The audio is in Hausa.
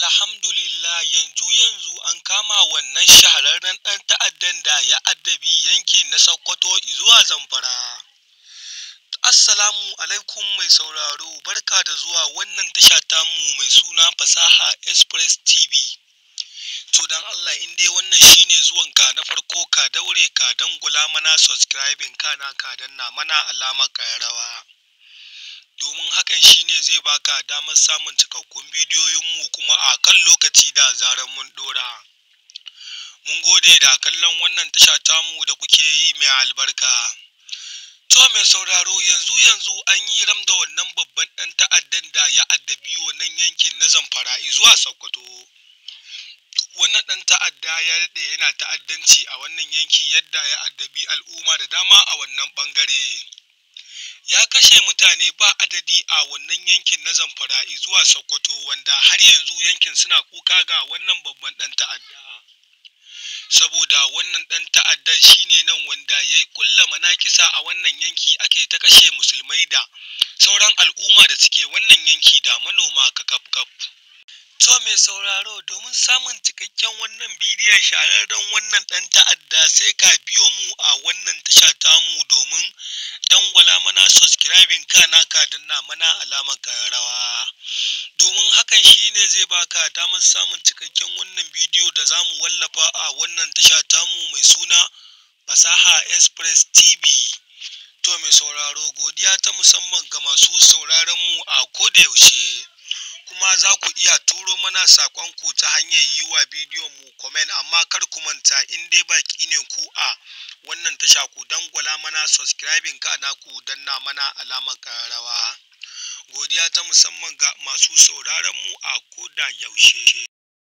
Alhamdulillah, yanzu an kama wannan shahararren ɗan ta'addan da ya addabi yankin na Sokoto zuwa Zamfara. Assalamu alaikum mai sauraro, barka da zuwa wannan tasha tamu mai suna Fasaha Express TV. To don Allah, in dai wannan shine zuwanka na farko, ka daure ka dangwala mana subscribing, kana ka danna mana alamar ƙararrawa. Domin hakan shine zai baka damar samun cikakkun bidiyoyinmu kuma a kan lokaci da zarar mun ɗora. Mun gode da kallon wannan tasha tamu da kuke yi mai albarka. To mai sauraro, yanzu an yi ram da wannan babban ɗan ta'addan da ya addabi wannan yankin na Zamfara zuwa Sokoto. Wannan ɗan ta'adda ya daɗe yana ta'addanci a wannan yanki, yadda ya addabi al'umma da dama a wannan ɓangare. Ya kashe mutane ba adadi a wannan yankin na Zamfara zuwa Sokoto, wanda har yanzu yankin suna kuka ga wannan babban ɗan ta'adda. Saboda wannan ɗan ta'addan shine nan wanda ya yi ƙulla manakisa a wannan yanki, ake ta kashe musulmai da sauran al'umma da suke wannan yanki da manoma kakaf-kaf. To mai sauraro, domin samun cikakken wannan bidiyon shahararren wannan ɗan ta'adda, sai ka biyo mu a wannan tasha tamu domin dangwala mana subscribing, kana ka danna mana alamar ƙararrawa. Domin hakan shine zai baka damar samun cikakken wannan bidiyo da za mu wallafa a wannan tasha tamu mai suna Fasaha Express TV. To mai sauraro, godiya ta musamman ga masu sauraron mu a koda yaushe. Kuma za ku iya turo mana saƙonku ta hanyar yi wa bidiyon mu comment, amma kar ku manta, in dai baƙi ne ku a wannan tasha, ku dangwala mana subscribing, kana ku danna mana alamar ƙararrawa. Godiya ta musamman ga masu sauraron mu a koda yaushe.